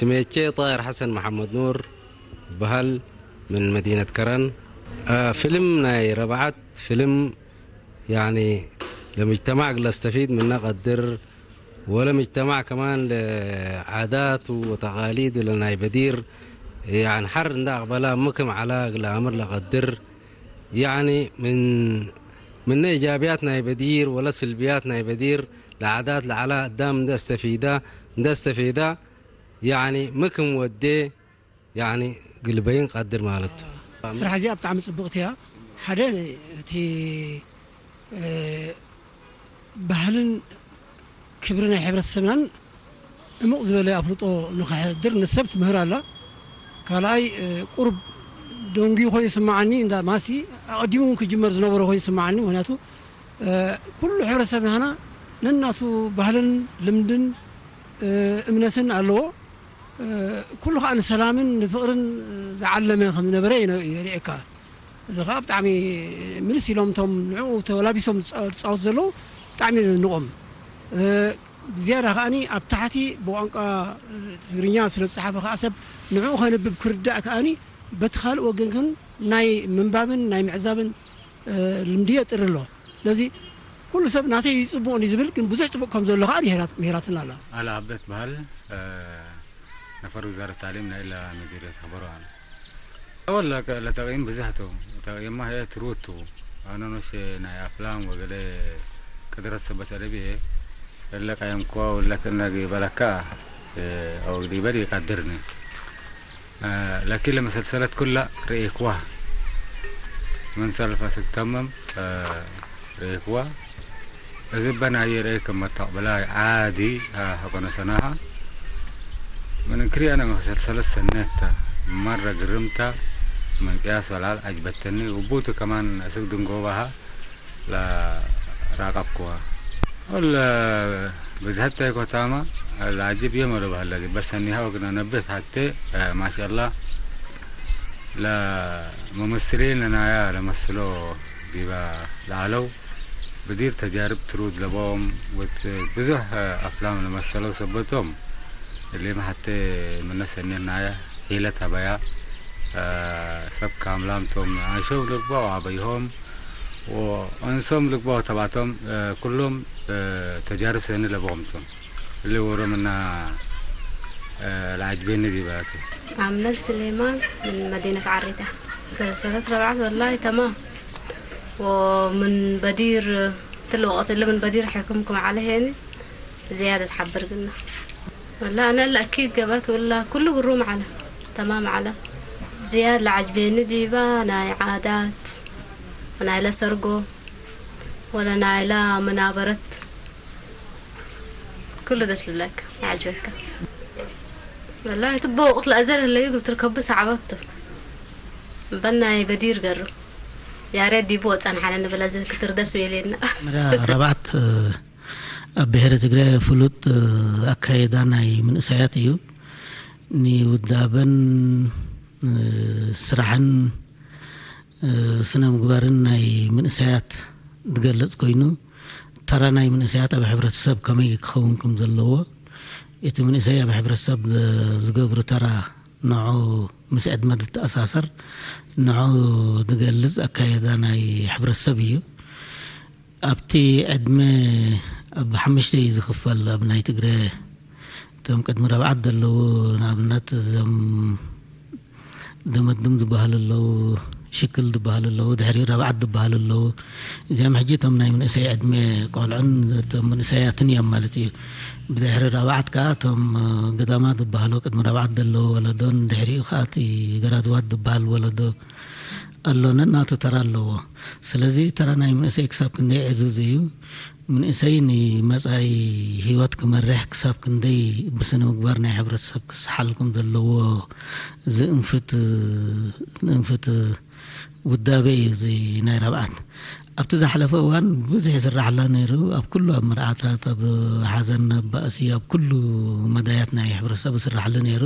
ስሜቼ ጣይር ሓሰን መሓመድ ኑር ይበሃል፣ ምን መዲነት ከረን። አ፣ ፊልም ናይ ረብዓት ፊልም፣ ያኒ፣ ለምጅተማዕ ግለ ኣስተፊድ ምነ ቀድር፣ ወለምጅተማዕ ከማን ለዓዳት ወተቃሊድ ለናይ በዲር፣ ያኒ፣ ሓር እንዳ ኣቅበላ ምክም ዓላ ግለ ኣምር ለቀድር፣ ያኒ፣ ምን፣ ምነ ኢጃብያት ናይ በዲር ወለ ስልብያት ናይ በዲር ለዓዳት ለዓላ ኣዳም እንደ ኣስተፊዳ፣ እንደ ኣስተፌዳ፣ ያኒ፣ ምክም ወዴ፣ ያኒ፣ ግልበይን ቀድር ማለት እዩ። ስራሕ እዚኣ ብጣዕሚ ጽብቕቲ እያ። ሓደ እቲ፣ እ፣ ባህልን ክብሪ ናይ ሕብረተሰብናን ዕሙቕ ዝበለ ኣፍልጦ ንኸሕድር ንሰብ ትምህር ኣላ። ካልኣይ፣ እ፣ ቁሩብ ደንጉዩ ኮይኑ ይስምዓኒ፣ እንዳ ማሲ ኣቐዲሙ እውን ክጅመር ዝነበሮ ኮይኑ ይስምዓኒ። ምኽንያቱ፣ እ፣ ኩሉ ሕብረተሰብና ነናቱ ባህልን ልምድን፣ እ፣ እምነትን ኣለዎ። እ፣ ኩሉ ከኣ ንሰላምን ንፍቕርን ዝዓለመ ከም ዝነበረ የነ-፣ የርእየካ። እዚ ከኣ ብጣዕሚ ምልስ ኢሎም እቶም ንዕኡ ተላቢሶም ዝጻ-፣ ዝጻወቱ ዘለዉ ብጣዕሚ የዘንቖም። እ፣ ብዝያዳ ከኣኒ ኣብ ታሕቲ ብቋንቋ ትግርኛ ስለ ዝጸሓፈ ከኣ ሰብ ንዕኡ ከንብብ ክርዳእ ከኣኒ በቲ ካልእ ወገን ግን ናይ ምንባብን ናይ ምዕዛብን፣ እ፣ ልምዲ የጥሪ ኣሎ። ስለዚ ኩሉ ሰብ ናተይ እዩ ጽቡቕ እንዲ ዝብል ግን ብዙሕ ጽቡቕ ከም ዘሎ ከኣ ምሂራት-፣ ምሂራትና ኣላ። ኣላ ኣበት በሃል፣ እ፣ ነፈር ውዛረት ታሊም ናይ ኢላ መዲር ተኸበሩ ኣነ። ወላ ለተቂም ብዙሕ ቱ፣ ተቂማ ህየ ትሩቱ፣ ኣነ ኖሽ ናይ ኣፍላም ወገለ ቅድረት ሰበት ኣደብ እየ፣ እለ ቀየምክዋ ወላ ክእነግ በለካ፣ እ፣ ኣወግዲ በል ይቀድርኒ። እ፣ ለኪ ለመሰልሰለት ኩላ ርእየክዋ። ምን ሰልፋ ስትተምም፣ እ፣ ርእየክዋ። እዚ በናይ ርእይ ከም መተቕበላይ ዓዲ፣ እ፣ ሐቆነ ሰናሃ። ምን እንክሪ ኣነ መሰልሰለት ሰነታ፣ መረ ግርምታ፣ ምን ቅያስ ወላል ዓጅበተኒ። ውቡቱ ከማን እስግ ድንጎባሃ ለራቀብክዋ። ወለ ብዝሐተ ኮታማ ለዓጅብ የመ ለባህለ በሰኒሃ ወግና ነብት ሐቴ፣ እ፣ ማሻአላ ለመመስሊን ለናያ ለመስሎ ዲባ ለዓለው ብዲር ተጃርብ ትሩድ ለቦም ወት ብዙሕ፣ እ፣ አፍላም ለመሰለው ሰበቶም እሊም ሐቴ ምነ ሰኒን ናያ ሒለት አበያ፣ እ፣ ሰብ ካምላም ቶም አሾም ልግባው አበይሆም ወእንሶም ልግባው ተባቶም፣ እ፣ ኩሎም፣ እ፣ ተጃርብ ሰኒ ለቦም ቶም እሊ ወሮምና፣ እ፣ ለዓጅቤኒ ዲባቱ። አምነት ስሌማን ምን መዲነት ዓሪታ። ሰለት ረብዓት ወላሂ ተማም። ወምን በዲር ትልወቀት እሊ ምን በዲር ሕክምኩም ዓለ ሄኒ ዝያደ ትሓብር ግና። ወላ አነ ለአኪድ ገባት ወላ ኩሉ ግሩም ዓለ ተማም ዓለ። ዝያድ ለዓጅቤኒ ዲባ ናይ ዓዳት፣ ናይ ለሰርጎ፣ ወለ ናይላ መናበረት ኩሉ ደስ ልብለካ፣ ይዓጅበካ። ወላሂ ትቦ ወቅት ለአዘር ህለዩ ግል ትርከቡ ሰዓበቱ። በናይ በዲር ገሩ። ያሬድ ዲቡ ወፃን ሓለ ንበለ ዘ ክትር ደስ ቤሌና። መጀመርያ ረብዓት፣ እ፣ ኣብ ብሔረ ትግራይ ፍሉጥ፣ እ፣ ኣካይዳ ናይ ምንእሰያት እዩ። ንውዳበን፣ እ፣ ስራሕን፣ እ፣ ስነ ምግባርን ናይ ምንእሰያት ዝገልጽ ኮይኑ፣ ተራ ናይ ምንእሰያት ኣብ ሕብረተሰብ ከመይ ክኸውን ከም ዘለዎ፣ እቲ ምንእሰይ ኣብ ሕብረተሰብ ዝገብሩ ተራ ንዑ ምስ ዕድመ ዝተኣሳሰር ንዑ ዝገልጽ ኣካይዳ ናይ ሕብረተሰብ እዩ። ኣብቲ ዕድመ ኣብ ሓሙሽተ እዩ ዝኽፈል። ኣብ ናይ ትግረ እቶም ቅድሚ ረብዓት ዘለዉ ንኣብነት እዞም ደመድም ዝበሃሉ ኣለዉ፣ ሽክል ዝበሃሉ ኣለዉ፣ ድሕሪ ረብዓት ዝበሃሉ ኣለዉ። እዚኦም ሕጂ እቶም ናይ መንእሰይ ዕድመ ቆልዑን እቶም መንእሰያትን እዮም ማለት እዩ። ብድሕሪ ረብዓት ከኣ እቶም ገዳማት ዝበሃሉ ቅድሚ ረብዓት ዘለዉ ወለዶን ድሕሪኡ ከኣ እቲ ገራድዋት ዝበሃል ወለዶ ኣሎ፣ ነናቱ ተራ ኣለዎ። ስለዚ ተራ ናይ መንእሰይ ክሳብ ክንደይ ዕዙዝ እዩ። መንእሰይ ንመጻኢ ህይወት ክመርሕ ክሳብ ክንደይ ብስነ ምግባር ናይ ሕብረተሰብ ክሰሓል ከም ዘለዎ ዝእንፍት፣ ዝእንፍት ውዳበ እዩ እዚ ናይ ረብዓት። ኣብቲ ዝሓለፈ እዋን ብዙሕ ይስራሕላ ነይሩ። ኣብ ኩሉ፣ ኣብ መርዓታት፣ ኣብ ሓዘን፣ ኣብ ባእሲ፣ ኣብ ኩሉ መዳያት ናይ ሕብረተሰብ ይስራሕሉ ነይሩ።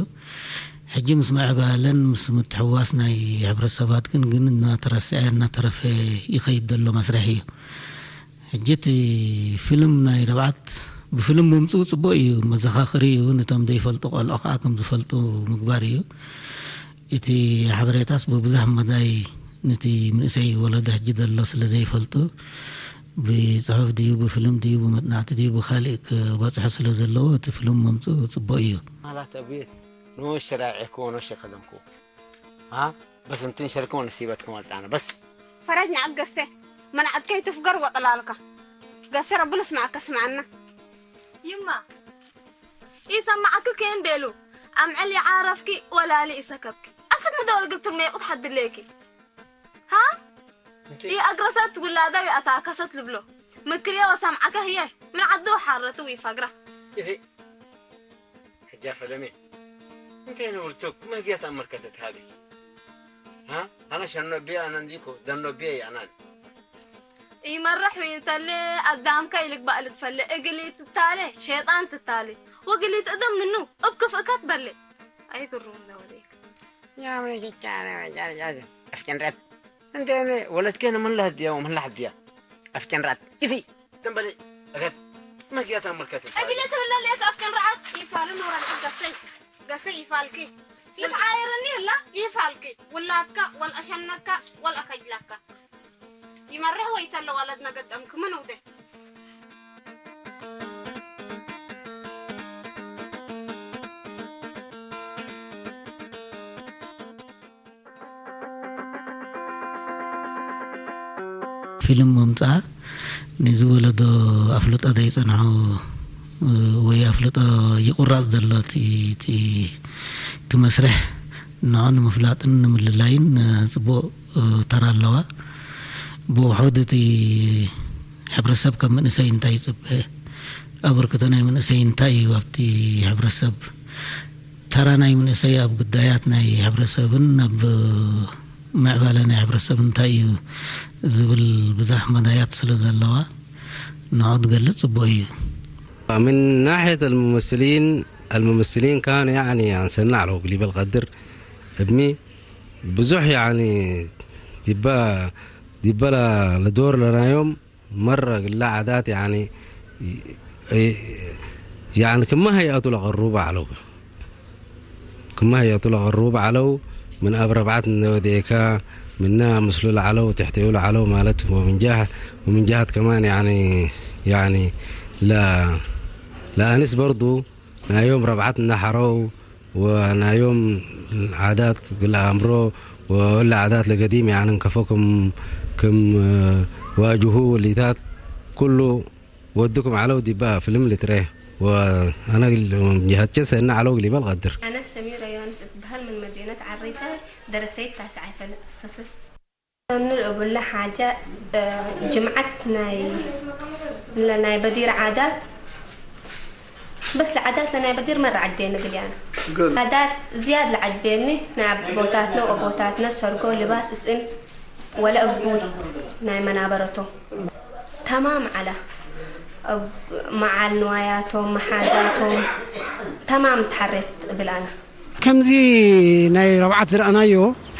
ሕጂ ምስ ምዕባለን ምስ ምትሕውዋስ ናይ ሕብረተሰባት ግን፣ ግን እናተረስዐ፣ እናተረፈ ይኸይድ ዘሎ መስርሕ እዩ። ሕጂ እቲ ፊልም ናይ ረብዓት ብፍልም ምምፅኡ ፅቡቅ እዩ፣ መዘኻኽሪ እዩ፣ ነቶም ዘይፈልጡ ቆልዑ ከዓ ከም ዝፈልጡ ምግባር እዩ። እቲ ሓበሬታስ ብብዙሕ መዳይ ነቲ ምንእሰይ ወለዶ ሕጂ ዘሎ ስለ ዘይፈልጡ፣ ብፅሑፍ ድዩ ብፍልም ድዩ ብመፅናዕቲ ድዩ ብካሊእ ክበፅሖ ስለ ዘለዎ፣ እቲ ፍልም ምምፅኡ ፅቡቅ እዩ። ማላት ኣቤት፣ ንወሽ ራዒ ክወኖሽ ከዘምኩ። ها؟ بس انتن شركون نسيبتكم التانا بس. فرجنا عقسه. من عدكي تفقر وقلالك. قسر ربنا اسمعك اسمعنا. يما، يسمعك كين بيلو؟ أم علي عارفك ولا لي إسكبك؟ أسك مدور قلت المي قد حد ليكي. ها؟ إي أقرصت ولا ذا أتاكست لبلو. مكريا وسمعك هي. من عدو حارة ويفقرة. إزي. ሕጂ ፈለሜ፣ እንታይ ንብልቱ መግያት ኣመልከተት ሃቢ? ها؟ أنا شنو بي أنا نديكو دنو بي أنا. ይመርሕ ይተሌ ኣዳምካ ይልግባእ ልትፈለ እግሊ ትታሌ ሸይጣን ትታሌ ወግሊ ትእደም ምኑ እብ ክፍእካ ትበሌ ኣይግሩም ለወዴክ። يا من شكانا وجرجر. أفكن رد. أنت أنا ولد كان من لهديا ومن لهديا. أفكن رد. إزي. تنبلي. أكد. ما جيت أمر كتب. أقول لك ولا ليك أفكن رعد. يفعل نورا. قصي. قصي يفعل كي. يفعايرني لا يفعل كي. ولا أبكى ولا أشنك ولا أكجلك. يمره ويتل ولدنا قدامك من وده. ፊልም ምምጻኣ ነዚ ወለዶ ኣፍልጦ ዘይጸንሖ ወይ ኣፍልጦ ይቁራጽ ዘሎ እቲ እቲ እቲ መስርሕ ንዑ ንምፍላጥን ንምልላይን ጽቡቕ ተራ ኣለዋ። ብውሑድ እቲ ሕብረተሰብ ካብ መንእሰይ እንታይ ይጽበ? ኣበርክቶ ናይ መንእሰይ እንታይ እዩ ኣብቲ ሕብረተሰብ? ተራ ናይ መንእሰይ ኣብ ጉዳያት ናይ ሕብረተሰብን ኣብ ምዕባለ ናይ ሕብረተሰብ እንታይ እዩ ዝብል ብዙሕ መዳያት ስለ ዘለዋ ንዑ ትገልጽ ጽቡቕ እዩ። من ناحية الممثلين، الممثلين كانوا يعني عن سنة على قليب القدر ابني بزح يعني ديبا ديبا لدور لنا يوم مرة قلنا عادات يعني يعني كما هيئة لغروب على ክማ ህየቱ ለቐሩብ ዓለው ምን ኣብ ረብዓት እነወዴካ ምና ምስሉ ለዓለው ትሕቴኡ ለዓለው ማለት ወምን ጃህ ወምን ጃሃት ከማን ያኒ ያኒ ለ ለኣንስ በርዱ ናዮም ረብዓት እናሓረው ወናዮም ዓዳት ለኣምሮ ወለ ዓዳት ለገዲም ያኒ ከፎ ክም ክም ዋጅሁ ወሊታት ኩሉ ወድኩም ዓለው ዲባ ፍልም ልትሬ ወኣነ ጅሃት ጀሰ እና ዓለው ግሊበል ቀድር። أنا سميرة يونس أتبهل من مدينة عريتة، درسيت تاسعة فل- فصل. نلعب حاجة، آه، جمعة ناي ناي بدير عادات. بس العادات لناي بدير مرة عجبين قليانا. عادات زياد لعجبيني ناي بوتاتنا وبوتاتنا سرقو لباس اسم ولا أقبول ناي منابرته. تمام على መዓል ንዋያቶም መሓዛቶም ተማም ትሓሬት እብል ኣነ። ከምዚ ናይ ረብዓት ዝረኣናዮ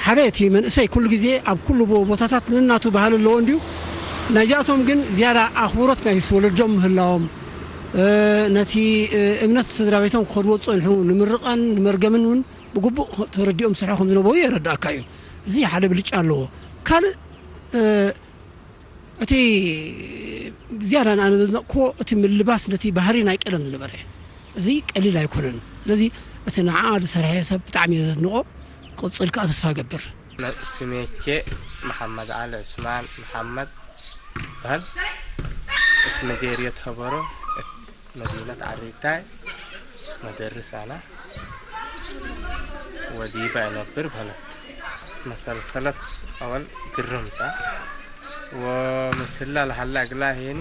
ሓደ እቲ መንእሰይ ኩሉ ግዜ ኣብ ኩሉ ቦ- ቦታታት ነናቱ ባህሊ ኣለዎ እንድዩ። ናይዚኣቶም ግን ዝያዳ ኣኽብሮት ናይ ወለዶም ምህላዎም እ፣ ነቲ እ፣ እምነት ስድራ ቤቶም ክኸድዎ ዝጸንሑ ንምርቓን ንመርገምን እውን ብግቡእ ተረዲኦም ዝሰርሑ ከም ዝነበሩ የረዳእካ እዩ። እዚ ሓደ ብልጫ ኣለዎ። ካልእ እ፣ እቲ ዝያዳ ንኣነ ዘድነቕክዎ እቲ ምልባስ ነቲ ባህሪ ናይ ቀደም ዝነበረ እዚ ቀሊል ኣይኮነን። ስለዚ እቲ ንዓ ዝሰርሐ ሰብ ብጣዕሚ እየ ዘድንቖ። ክቕፅል ከዓ ተስፋ እገብር። ስሜቼ መሓመድ ዓሊ ዑስማን መሓመድ በሃል። እቲ መዴርየት ኸበሮ መዲነት ዓሪታይ መደርስ ኣና ወዲባ ነብር በለት መሰልሰለት ኣወል ግርምታ ወምስላ ለሃላ እግላ ሄኒ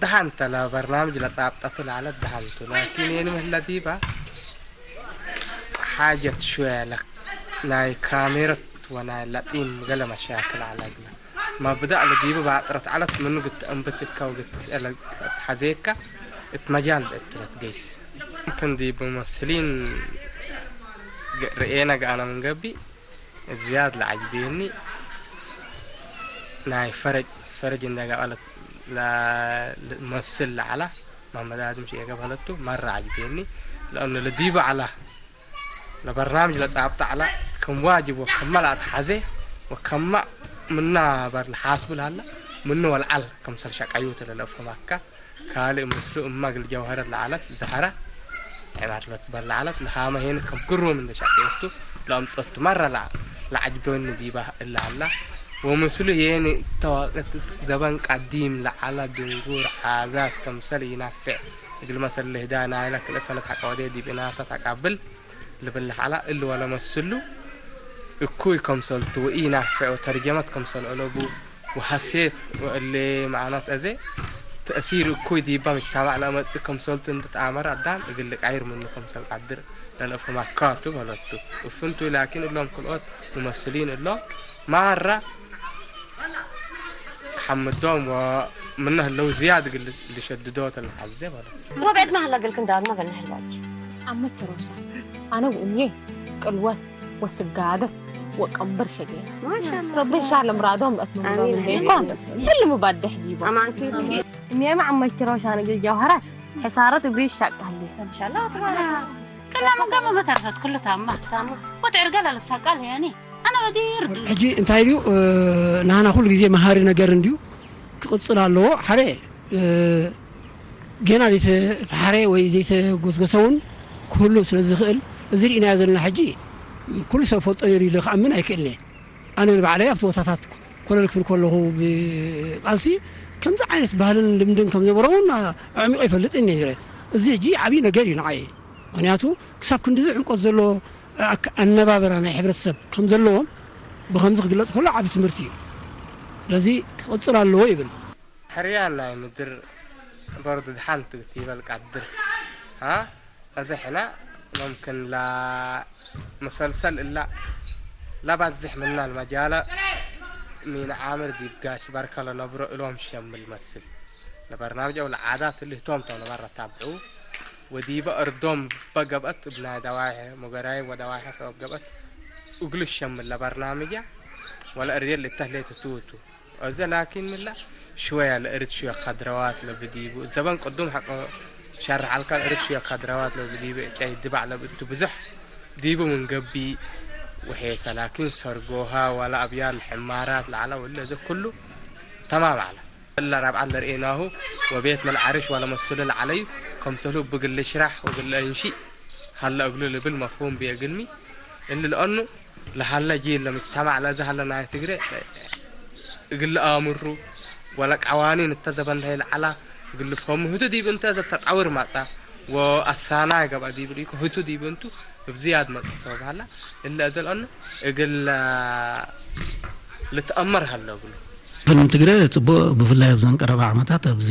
ደሓን ተላ በርናምጅ ለጻብጠቱ ለዓለት ደሓንቱ ላኪን ሄኒ ምህላ ዲባ ሓጀት ሽወያ ለክ ናይ ካሜረት ወናይ ለጢም ገለ መሻክል ዓላ እግላ መብዳእ ለዲቡ ባጥረት ዓለት ምኑ ግትአንብትካ ወግትስኤ ለግጸት ሐዜካ እት መጃል ብእትረት ገይስ። እንትን ዲቡ መስሊን ርኤና ገኣና ምንገቢ እዝያድ ለዓጅቤኒ ናይ ፈረጅ ፈረጅ እንደጋ ቃለት لا، مسل على محمد آدم شيء قبلته مرة عجبني، لأنه لديبة على لبرنامج لصعبت على كم واجب وكم لا تحزه وكم منا بر الحاسب لهلا منه والعل كم سر شقيوت للأفهمك. ካልእ ምስሉ እማ እግል ጀውሀረት ለዓለት ዛህራ ዒማድ ለትበል ለዓለት ለሃመ ሄን ከም ግሩም እንደ ሻቅየቱ ለአምጸቱ መረ ለዓጅበኒ ዲባ እላ አላ ወምስሉ ሄን ተዋቅት ዘበን ቀዲም ለዓላ ድንጉር ሓዛት ከምሰል ይናፍዕ እግል መሰል ልህዳ ናይላ ክልተ ሰነት ሓቀወደ ዲብ እናሳት ኣቃብል ልብል ለሓላ እል ወለመስሉ እኩይ ከምሰልቱ ወኢናፍዕ ወተርጀመት ከምሰል ዐለቡ ወሐሴት ወእሌ መዓናት አዜ ተእሲር እኩይ ዲባ ምጅተማዕ ለአመጽእ ከምሰልቱ እንድትአመረ አዳም እግል ልቃይር ምኑ ከምሰል ቀድር ለልአፍህማካቱ በለቱ። እፍንቱ ላኪን እሎም ክልኦት ሙመስሊን እሎም ማራ ሐምዶም ወምነ ህለው ዝያድ እግል ልሸድዶ ተልሐዜ በለቱ። وبعد ما هلا قلت كنت ما قلنا هالواج. عمك روشا. أنا وأمي قلوة وسقادة وقنبر شقي. ما شاء الله. ربي إن شاء الله مرادهم أتمنى آمين. من ديكم. كل مبادح جيبه. أمان كيف؟ እኒኦም ዓሞች ሮሻን እግል ጀውሃራት ሕሳረት እግሪ ይሻቃሉ። ማሻላ ተባረካ። ቅላ መጋመ መተርፈት ኩሉ ታማ ታማ። ወትዕር ገለ ልሳቃል ያኒ ኣነ ወዲር ሕጂ እንታይ ድዩ ናና ኩሉ ግዜ መሃሪ ነገር እንድዩ ክቕጽል ኣለዎ። ሓደ ጌና ዘይተፈሓረ ወይ ዘይተጎስጎሰ እውን ክህሉ ስለ ዝኽእል እዚ ርኢናዮ ዘለና ሕጂ ኩሉ ሰብ ፈልጦ ነይሩ ኢለ ክኣምን ኣይክእልን እየ። ኣነ ንባዕለይ ኣብቲ ቦታታት ኮለል ክብል ከለኹ ብቃልሲ ከምዚ ዓይነት ባህልን ልምድን ከም ዘበረውን ኣዕሚቆ ይፈልጥ ነይረ። እዚ ሕጂ ዓብዪ ነገር እዩ ንዓይ። ምክንያቱ ክሳብ ክንድዚ ዕምቆት ዘለዎ ኣነባበራ ናይ ሕብረተሰብ ከም ዘለዎም ብከምዚ ክግለጽ ከሎ ዓቢ ትምህርቲ እዩ። ስለዚ ክቕጽል ኣለዎ ይብል። ሕርያን ናይ ምድር በርዱ ድሓን ትግትይበል ቃድር። ها؟ እዚ ሕና ممكن لا مسلسل إلا لا بزح منا المجال من عامر ديب قاش بارك الله نبرو إلهم شم المسل لبرنامج أو العادات اللي توم توم مرة تابعو وديب أردوم بقبت ابن دواحي مقراي ودواحي سبب قبت وقلو الشم لبرنامج ولا أريد اللي تهليت توتو እዚ ላኪን ምላ ሽወያ ለእርድ ሽወ ካድረዋት ለብዲቡ ዘበን ቅዱም ሐቆ ሸርሕ አልካ ለእርድ ሽወ ካድረዋት ለብዲቡ ጨይ ድባዕ ለብእቱ ብዙሕ ዲቡ ምን ገቢ ወሔሰ ላኪን ሰርጎሃ ዋላ አብያል ሕማራት ለዓላ ወለ እዚ ኩሉ ተማም አለ። እላ ራብዓት ለርኤናሁ ወቤት መልዓርሽ ዋላ መስሉ ለዓለዩ ከምሰሉ ብግል ሽራሕ ወግል እንሺ ሃለ እግሉ ልብል መፍሁም ብየግልሚ እሊ ለአኑ ለሃለ ጂል ለምጅተማዕ ለዚ ሃለ ናይ ትግሬ እግል አምሩ ወለ ቀዋኒን እተ ዘበን ለሀይ ለዓላ እግል ፈሙ ህቱ ዲብ እንተ ዘተጣውር ማጻ ወአሳናይ ገብአ ዲብ ሪኮ ህቱ ዲብ እንቱ እብ ዝያድ መጽእ ሰበብ ሃላ እለ እዘልአኑ እግል ልትአመር ሃለ እግሉ። ፊልም ትግረ ጽቡቕ፣ ብፍላይ ኣብዘን ቀረባ ዓመታት፣ ኣብዚ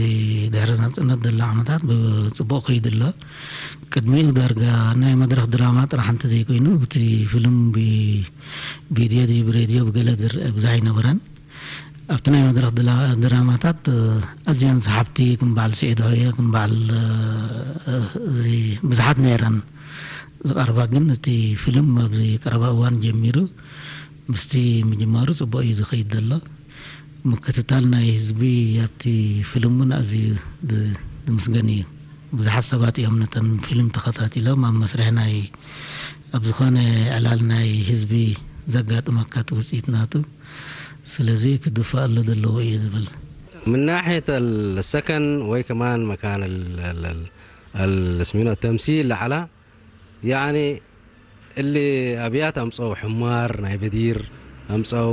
ድሕሪ ናጽነት ዘሎ ዓመታት ብ-፣ ጽቡቕ ከይዱ ኣሎ። ቅድሚኡ ዳርጋ ናይ መድረኽ ድራማ ጥራሕ እንተዘይኮይኑ፣ እቲ ፊልም ብ-፣ ቪድዮ ድዩ ብሬድዮ ብገለ ዝረአ ብዙሕ ኣይነበረን። ኣብቲ ናይ መድረኽ ድላ-፣ ድራማታት፣ እ፣ ኣዝየን ሰሓብቲ ከም በዓል ስዒድ ሆየ፣ ከም በዓል፣ እ፣ እዚ ብዙሓት ነይረን ዝቐርባ፣ ግን እቲ ፊልም ኣብዚ ቀረባ እዋን ጀሚሩ ምስቲ ምጅማሩ ጽቡቕ እዩ ዝኸይድ ዘሎ። ምክትታል ናይ ህዝቢ ኣብቲ ፊልም እውን ኣዝዩ ዝ-፣ ዝምስገን እዩ። ብዙሓት ሰባት እዮም ነተን ፊልም ተኸታቲሎም ኣብ መስርሕ ናይ፣ ኣብ ዝኾነ ዕላል ናይ ህዝቢ ዘጋጥመካ እቲ ውጽኢት ናቱ። ስለዚ ክድፋእ ኣሎ ዘለዎ እዩ ዝብል። من ناحية السكن ወይ كمان مكان ال-، ال-، ال-، ال-، اسمه التمثيل ለዓላ ያኒ እሊ ኣብያት ኣምጸው ሕማር ናይ በዲር ኣምጸው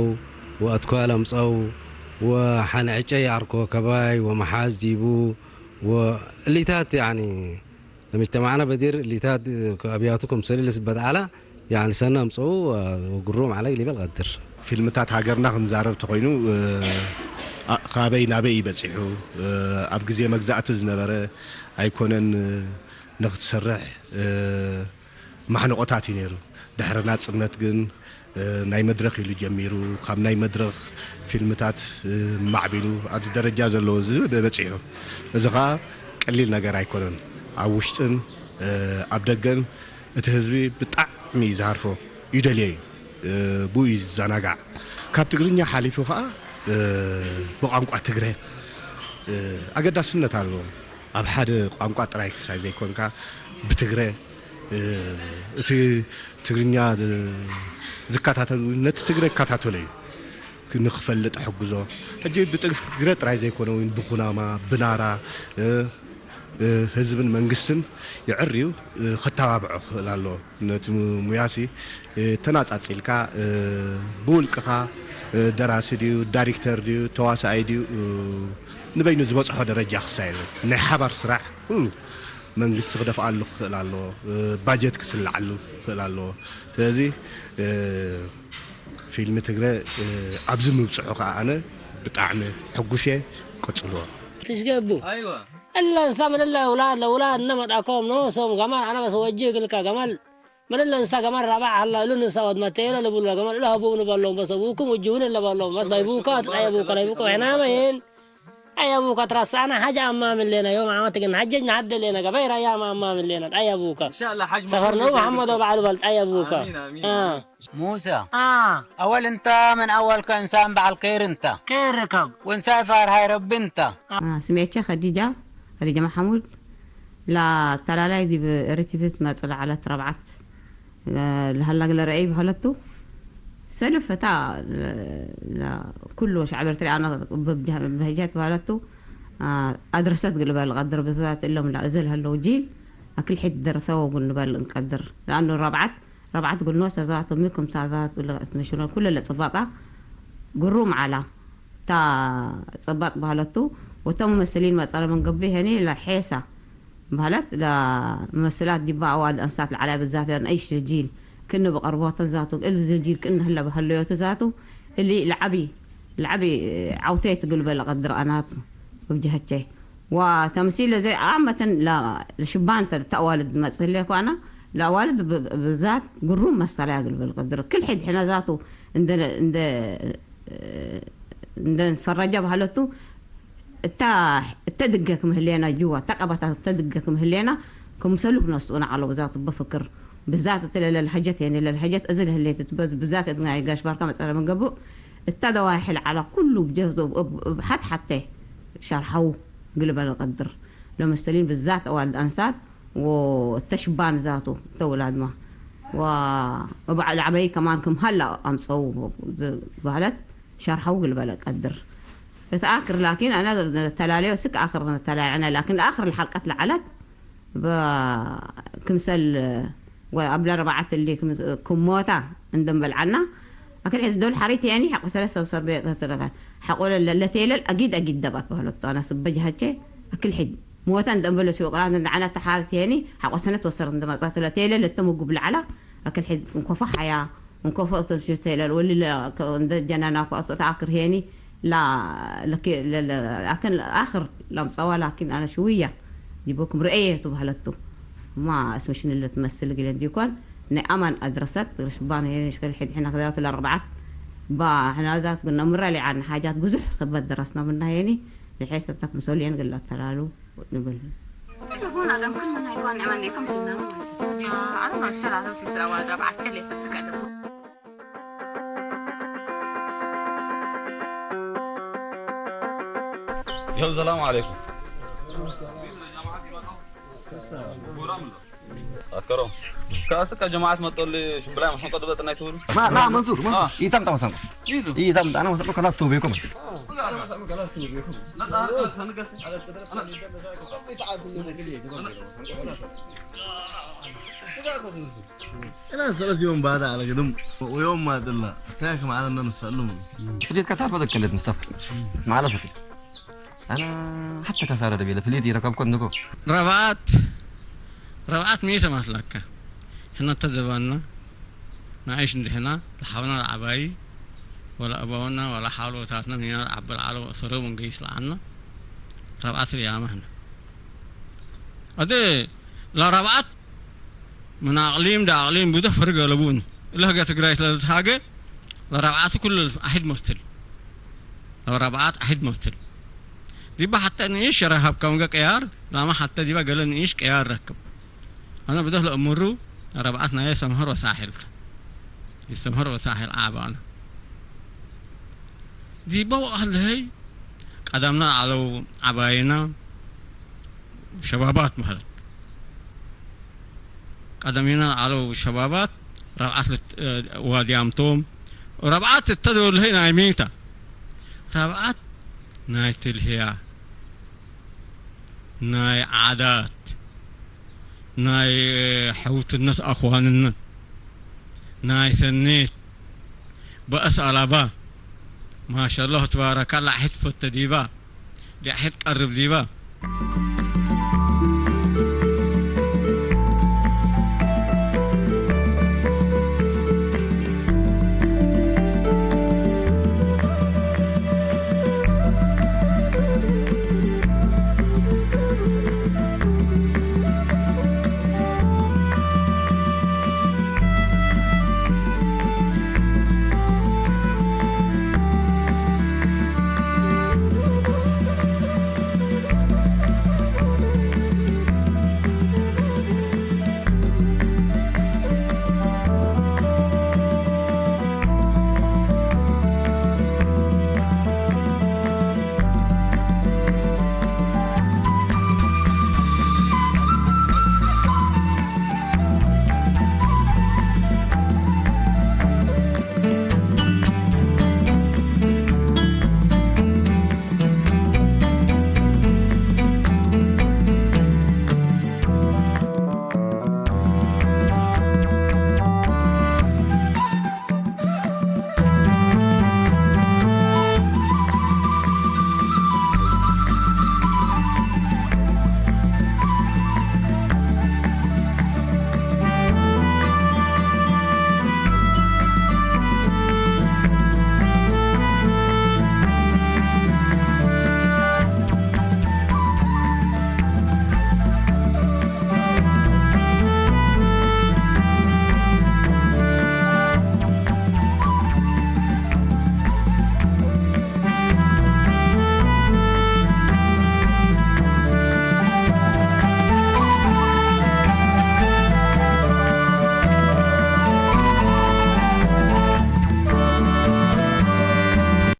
ወኣትኳል ኣምጸው ወሓነ ዕጨ ይዓርኮ ከባይ ወመሓዝ ዲቡ ወእሊታት ያኒ ለመጅተማዕና በዲር እሊታት ኣብያቱ ከምሰሊ ለስበት ዓላ ያኒ ሰነ ኣምጸው ወግሩም ዓላ ኢሊበል ቀድር። ፊልምታት ሃገርና ክንዛረብ ተኾይኑ እ፣ ኣ-፣ ካበይ ናበይ እዩ በጺሑ? እ፣ ኣብ ግዜ መግዛእቲ ዝነበረ ኣይኮነን። እ፣ ንኽትሰርሕ እ፣ ማሕንቖታት እዩ ነይሩ። ድሕሪ ናጽነት ግን እ፣ ናይ መድረኽ ኢሉ ጀሚሩ፣ ካብ ናይ መድረኽ ፊልምታት እ፣ ማዕቢሉ ኣብዚ ደረጃ ዘለዎ እዚ በ-፣ በጺሑ። እዚ ኸኣ ቀሊል ነገር ኣይኮነን። ኣብ ውሽጥን እ፣ ኣብ ደገን እቲ ህዝቢ ብጣዕሚ እዩ ዝሃርፎ፣ ይደልዮ እዩ። እ፣ ብኡ እዩ ዝዘናጋዕ። ካብ ትግርኛ ሓሊፉ ኸኣ እ፣ ብቋንቋ ትግረ ኣገዳስነት ኣለዎ። ኣብ ሓደ ቋንቋ ጥራይ ክሳይ ዘይኮንካ ብትግረ እቲ ትግርኛ ዝከታተሉ ነቲ ትግረ ይከታተሎ እዩ ንክፈልጥ ሕግዞ። ሕጂ ብትግረ ጥራይ ዘይኮነ እውን ብኩናማ ብናራ ህዝብን መንግስትን የዕርዩ ክተባብዖ ክኽእል ኣለዎ። ነቲ ሙያሲ ተናጻጺልካ ብውልቅኻ ደራሲ ድዩ ዳይሬክተር ድዩ ተዋሳኣይ ድዩ ንበይኑ ዝበፅሖ ደረጃ ክሳየሉ ናይ ሓባር ስራሕ ኩሉ መንግስቲ ክደፍኣሉ ክኽእል ኣለዎ። ባጀት ክስልዓሉ ክኽእል ኣለዎ። ስለዚ ፊልሚ ትግረ ኣብዚ ምብፅሑ ከዓ ኣነ ብጣዕሚ ሕጉስ እየ። ቀፅልዎ። ትሽገቡ እላ እንሳ መለላ ውላድ ለውላድ እነመጣኮም ኖሶም ገማል ኣነበሰ ወጂ ግልካ ገማል መለላ እንሳ ገማል ራባዕ ሃላ እሉ ንሳ ወድ መተየለ ለቡላ ገማል እሉ ሀቡብ ንበሎም በሰቡኩም ውጅውን ለበሎም በስ ላይቡካ ትጣየቡካ ላይቡኩም ሕናመይን ጣየቡካ ትራሳና ሓጃ ኣማምን ሌና ዮም ዓመት ግን ሓጀጅ ንሓደ ሌና ገባይ ራያ ኣማምን ሌና ጣየቡካ ሰፈር ነው መሐመዶ ባዕሉ በል ጣየቡካ موسى اه اول انت من اول كان انسان بعل خير انت خير ركب وانسان فار هاي رب انت ስሜቼ ከዲጃ ከዲጃ መሓሙድ ላተላላይ ዲብ ሪቲቪ ትመጽእ ለዓለት ረብዓት ለሃላ ግለ ረአይ በሃለቱ ሰልፍ እታ ኩሉ ሻዕብ ኤርትራ ኣነ ብህጃት በሃለቱ ኣድረሰት ግልበል ቀድር ብዛት እሎም እዘ ለሃለው ጂል ኣክል ሒድ ደረሰዎ ጉልበል እንቀድር ለኣኑ ረብዓት ربعة قلنا سازات وميكم سازات ولا اسمشون كل اللي صباطة قروم على تا صباط بهالتو وتم ممثلين ما صار من قبل هني لا حيسة بهالت لا ممثلات دي بقى واد أنسات العلى بالذات لأن أي شيء جيل كنا بقربات ذاته ال زي الجيل كنا هلا بهالليوت ذاته اللي العبي العبي عوتيت قلبه لقدر أنات بجهتي وتمثيل زي عامة لا لشبان تأوالد ما تصير لك وأنا الأوالد بالذات قروم مسألة قلب القدر كل حد حنا ذاته عند عند عند نتفرج بهالتو التا التدقك مهلينا جوا تقبت التدقك مهلينا كم سلوك نسونا على وزارة بفكر بالذات تلا للحاجات يعني للحاجات أزل هليت بس بالذات إذا قاش باركة مسألة من قبل التدواحل على كله بجهد بحد حتى شرحوه قلب القدر لمستلين بالذات أوالد أنسات والتشبان ذاته تولاد ما وبعد عبي كمان كم هلا أمصو بهلت شرحوا قلب القدر تآخر لكن أنا تلالي وسك آخر تلالي أنا لكن آخر الحلقة لعلت ክምሰል ወ ኣብ ለርባዓት እሊ ክም- ክሞታ እንደንበልዓልና ኣክል ሕዚ ዶል ሓሪት ያኒ ሓቆ ሰለስተ ወሰር ቤት ተረፈ ሓቆ ለለ ለቴለል ኣጊድ ኣጊድ ደባት በህለቶ ኣና ስበጅሃቼ ኣክል ሕድ ሞታ እንደንበለ ሲወቅራ እንደዓና ተሓርት ያኒ ሓቆ ሰነት ወሰር እንደመጻት ለቴለል ለተመጉብ ለዓላ ኣክል ሕድ እንኮፋ ሓያ እንኮፎ ተምሽተ ይላል ወሊ እንደ ጀናና ኳቶ ተኣክር ሄኒ ላ ለኪ ለለ ኣክን ኣክር ላምጻዋ ላኪን ኣነ ሽውያ ዲቦኩም ርአየ ተባህለቱ ማ እስመሽን ለትመስል ግለ እንዲኳን ናይ ኣማን ኣድረሰት ርሽባን ሄኒ ሽከል ሕድ ሕና ከዛት ለርባዓት ባ ሕና ዛት ግን ነምራ ሊዓን ሓጃት ብዙሕ ሰበት ደረስና ምና ሄኒ ንሕሰተት ምሶልየን ግላ ተላሉ ንብል ስለሆነ ኣለም ኩሉ ናይ ዋን ዕማን ኢኹም ዝናም ማለት እዩ። ኣነ ማሻላ ተምሲ ስለ ዋዳ ብዓት ከለ ይፈስቀ ደሞ يو السلام عليكم. أكرم. كاسك يا جماعة ما تقول لي شو بلا مش مقدر بتنا يتول. ما لا منصور منصور. يتم تم سانكو. يتم أنا مسكو كلا تو بيكم. أنا سلسيون بعد على قدم ويوم ما دلا تاك معنا نسألهم. فديت كتاب هذا كلت مصطفى. مع الأسف. ኣነ ሓተ ከሳረ ደቤለ ፍልይቲ ይረከብኮ እንኮ ረብዓት ረብዓት ሚእቲ ማስላካ ሕና ተዘባና ንኣይሽ እንድሕና ለሓውና ለዓባይ ወላ ኣባውና ወላ ሓሎታትና ሚና ለዓበል ዓሎ ሰረው መንገይስ ለዓና ረብዓት ርያማ ሕና ኣደ ለረብዓት من أقليم دا أقليم بده فرق لبون إلا هجا تقرأي ثلاثة هاجة لربعات كل أحد مرتل لربعات أحد مرتل ديبا حتى نيش رهب كونغا كيار لا ما حتى ديبا قال نيش كيار ركب أنا بده لأمره ربعات نايا سمهر وساحل يسمهر وساحل عابانا ديبا وأهل هي ቀደምና ኣለው ዓባይና ሸባባት ማለት ቀደምና ኣለው ሸባባት ረብዓት ዋዲያምቶም ረብዓት እተደወልህ ናይ ሚታ ረብዓት ናይ ትልህያ ናይ ዓዳት ናይ ሕውትነት ኣኽዋንነት ናይ ሰኔት በእስ ኣላባ ማሻላህ ትባረካላ ሕት ፈተ ዲባ ዲያ ሕት ቀርብ ዲባ